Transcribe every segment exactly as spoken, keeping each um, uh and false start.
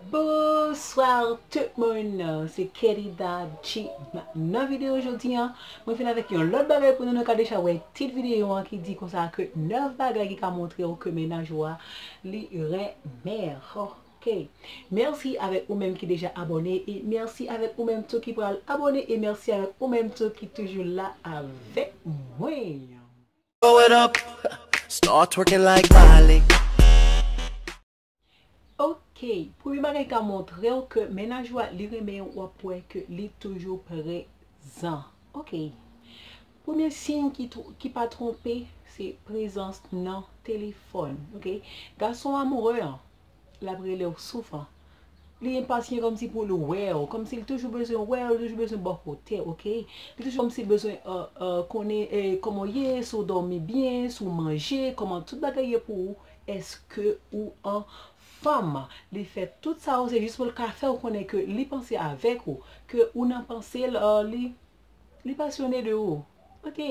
Bonswa tout moun, se Kenny Dadji. Nan videyo jodi a, mwen vin avèk yon lòt bagay pou nou. Nou ka deja wè tit videyo an ki di konsa ke nèf bagay ki ka montre w ke mennaj ou a li renmen. Ok. Mèsi avèk ou menm ki deja abòne e mèsi avèk ou menm tou ki pral abòne e mèsi avèk ou menm tou ki toujou la avèk mwen. Throw it up, start twerking like Miley. Ok, premye bagay ka montre w ke mennaj ou a li renmen w, w ap wè ke li toujou prezan. Ok. Premye siy ki, tw- ki pa twonpe, se prezans nan telefòn. Ok. Gason amoure an, l ap rele w souvan. Li enpasyan kòmsi pou l wè w, kòmsi l toujou bezwen wè w, li toujou bezwen bò kote w, ok? Li toujou kòmsi l bezwen uh, uh, konnen eh, kòman w ye, si w dòmi byen, si w manje, kòman tout bagay ye pou ou, èske ou anfòm. Li fè tout sa yo, se jis pou l ka fè w konnen ke li panse avèk ou, ke ou nan panse l, uh, li, li pasyone de ou. Ok.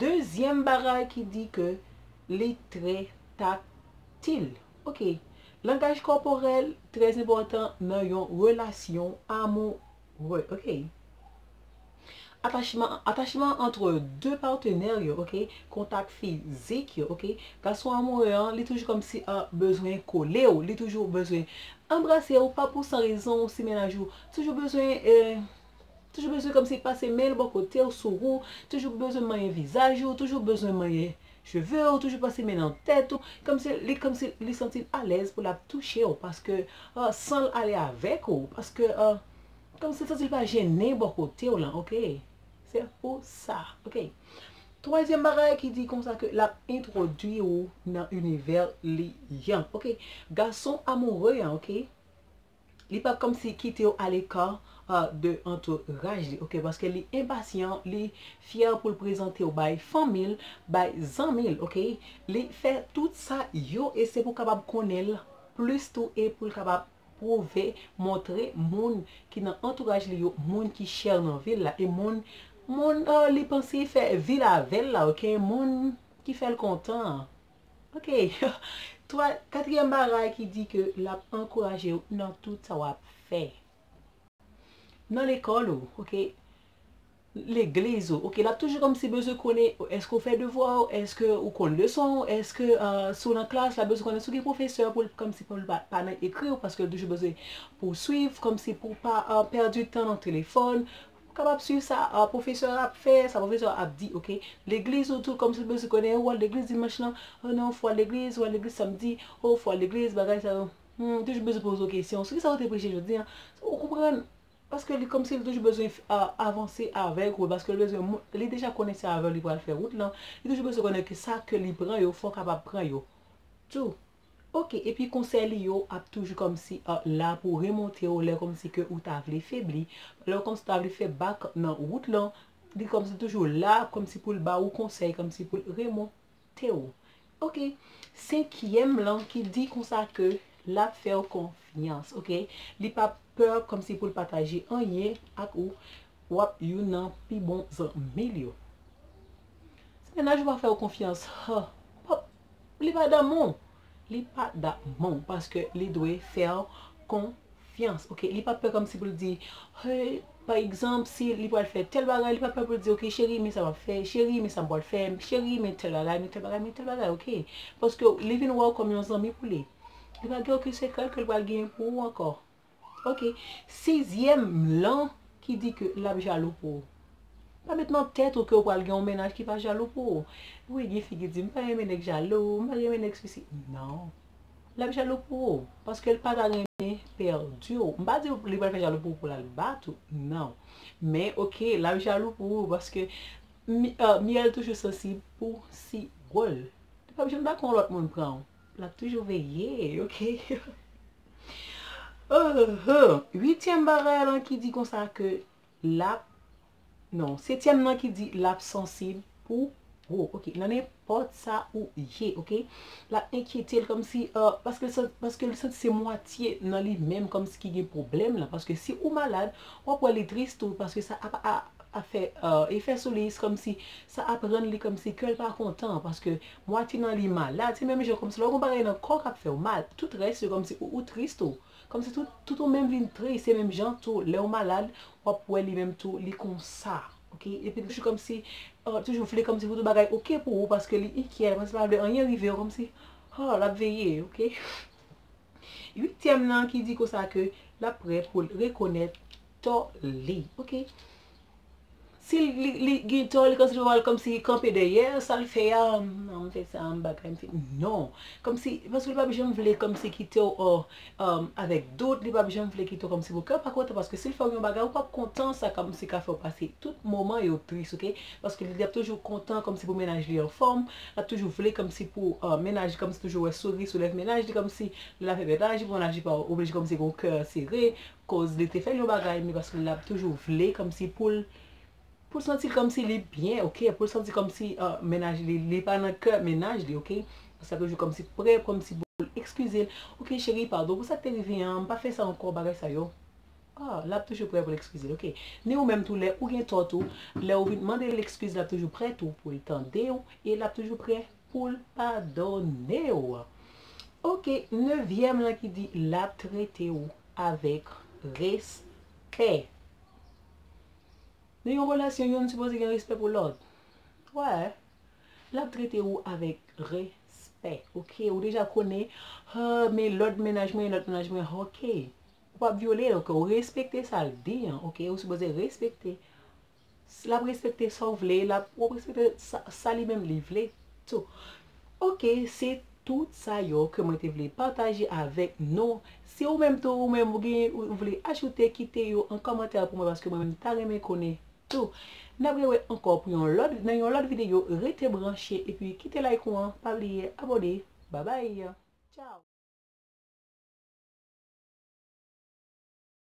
Dezyèm bagay ki di ke li trè taktil. Ok. Langaj kòporèl trè enpòtan nan yon relasyon amoure. Ok. Atachman, atachman antre de patnè yo, ok, kontak fizik yo, ok. Gason amoure an, li toujou kòmsi uh, bezwen kole w, li toujou bezwen anbrase w, pa pou san rezon, si mennaj ou toujou bezwen eh, toujou bezwen kòmsi pase men l bò kote w, sou ou, toujou bezwen manyen vizaj ou, toujou bezwen manyen cheve w, toujou pase men nan tèt ou, kòmsi li kòmsi li santi l alèz pou l ap touche w, paske uh, san l ale avèk ou, paske uh, kòmsi l santi l pa jennen bò kote w lan, ok? Se pou sa, ok? Twazyèm bagay ki di konsa ke l ap entwodui ou nan inivè li an, ok? Gason amoure an, ok? Li p ap kòmsi kite w aleka uh, de antouraj li, ok? Paske li enpasyan, li fyè pou l prezante w bay fanmi l, bay zanmi l, ok? Li fè tout sa yo e se pou kapab konnen l plis tou e pou l kapab pwouve, montre moun ki nan antouraj li yo, moun ki chè nan vi l la e moun, moun uh, li panse fè vi l avè l la, ok? Moun ki fè l kontan. Ok. Twa, katriyèm bagay ki di ke l ap ankouraje w nan tout sa w ap fè. Nan lekòl ou, ok? Legliz ou, ok? L ap toujou kòmsi bezwen konnen èske w fè devwa w, èske w konn leson w, èske uh, si w nan klas, l ap bezwen konnen si w gen pwofesè pou l kòmsi pou l pa, pa nan ekri w, paske l toujou bezwen pou w swiv, kòmsi pou w pa uh, pèdi tan nan telefòn, kapab swiv sa uh, pwofesè a ap fè, sa pwofesè a ap di, ok? Legliz ou tou, kòmsi l bezwen konnen ou al legliz dimanch lan, oh non, fò al legliz, ou al legliz samdi, oh, fò al legliz, bagay sa yo. Hmm, toujou bezwen poze w kesyon sou kisa ou te preche jodi a. Ou konprann? Paske li kòmsi li toujou bezwen uh, avanse avèk ou, paske li bezwen, li deja konnen se avè w li pral fè wout lan, li toujou bezwen konnen ke sa ke li pran yo, fò w kapab pran yo tou. Ok, epi konsèy li yo ap toujou kòmsi uh, la pou remonte w lè kòmsi ke ou ta vle febli, lè kòmsi ou ta vle fè bak nan wout lan, li kòmsi toujou la kòmsi pou l ba ou konsèy, kòmsi pou l remonte te w. Ok. Senkyèm lan ki di konsa ke l ap fè w konfyans, ok? Li pa pè kòmsi pou l pataje anyen ak ou, w ap youn nan pi bon zanmi l yo. Si mennaj ou pa fè w konfyans, ha, pa, li pa damou. Li pa damou paske li dwe fè w konfyans, ok? Li pa pè kòmsi pou l di, hey, pa egzanp, si li pral fè tèl bagay, li pa pè pou l di, ok, cheri, men sa m ap fè, cheri, men sa m pral fè, cheri, men tèl bagay, men tèl bagay, men tèl bagay, ok? Paske li vin wè w kòm yon zanmi pou li. Li pa gen okenn sekrè ke l pral genyen pou ou ankò. Ok. Sizyèm lan ki di ke l ap jalou pou ou. Pa met nan tèt ou ke w pral gen yon mennaj ki pa jalou pou ou. Wi, gen fi ki di, m pa renmen nèg jalou, m pa renmen nèg sesi. Non. L ap jalou pou ou, paske l pa ta renmen pèdi w. M pa di li pral fè jalou pou ou pou l al bat ou, non. Men, ok, l ap jalou pou ou, paske mi- euh, myèl toujou sansib pou sirèl. Li p ap janm dakò yon lòt moun pran w. L ap toujou veye, ok? Uhum. Uityèm bagay lan ki di konsa ke l ap, non, setyèm nan ki di l ap sansib pou ou, ok, nan nenpòt sa ou ye, ok. L ap enkyete l kòmsi, euh, paske l san- paske l santi se mwatye nan li menm kòmsi ki gen pwoblèm lan, paske si ou malad, w ap wè li tris tou, paske sa ap a- sa fè uh, efè sou li, kòmsi sa ap rann li kòmsi kè l pa kontan, paske mwatye nan li malad, se menm jan kòmsi lè w gon bagay nan kò k ap fè w mal, tout rès yo kòmsi ou, ou tris tou, kòmsi tout, tout ou menm vin tris, se menm jan tou, lè w malad, w ap wè li menm tou, li konsa, oke? Epi toujou kòmsi, uh, toujou vle kòmsi pou tout bagay oke pou ou, paske li enkyè, paske li pa vle anyen rive w, kòmsi, oh, l ap veye, oke? Uityèm nan ki di konsa ke l ap prè pou l rekonèt tò li. Oke. Si li, li gen tò, li konsidere w kòmsi kanpe dèyè sa l fè a, m fè sa, m bagay, m fè. Non. Kòmsi, paske li p ap janm vle kòmsi kite w, oh, um, avèk dout, li p ap janm vle kite w kòmsi pou kè w pa kontan, paske si l fè w yon bagay, ou p ap kontan, sa kòmsi ka fè w pase tout moman yo tris, oke? Paske li ap toujou kontan kòmsi pou mennaj li anfòm, l ap toujou vle kòmsi pou uh, mennaj li kòmsi toujou wè souri sou lèv mennaj li, kòmsi lè l ap fè mennaj li, pou mennaj li pa oblije kòmsi gon kè sere, koz li te fè l yon bagay, men paske l ap toujou vle kòmsi pou l, pou l santi l kòmsi li byen, oke, pou l santi kòmsi uh, mennaj li, li pa nan kè mennaj li, oke, paske l ap toujou kòmsi prè, kòmsi pou l eskize l, oke, cheri, padon pou sa k te rive an, m pa fè sa ankò, bagay sa yo. Ah, l ap toujou prè pou l eskize l, oke. Ni ou menm tou, lè ou gen tò tou, lè ou vin mande l eskiz, l ap toujou prè tou pou l tande w, e l ap toujou prè pou l padone w. Oke, nevyèm lan ki di l ap trete w avèk respè. Nan yon relasyon, youn sipoze gen respè pou lòt. Wè. L ap trete w avèk respè, oke? Ou deja konnen, ah, men lòt mennaj mwen, lòt mennaj mwen, oke. Ou p ap vyole l, oke? Ou respekte sa l di an, oke? Ou sipoze respekte. L ap respekte sa w vle, l ap, w ap respekte sa, sa li menm li vle tou. Oke, se tout sa yo ke mwen te vle pataje avèk nou. Si ou menm tou, ou menm ou gen, ou vle ajoute, kite yo an kòmantè pou mwen, paske mwen menm ta renmen konnen tou. N ap rewè ankò pou yon lòt, nan yon lòt videyo, rete branche epi kite like ou an, pa bliye abòne. Babay. Tchao.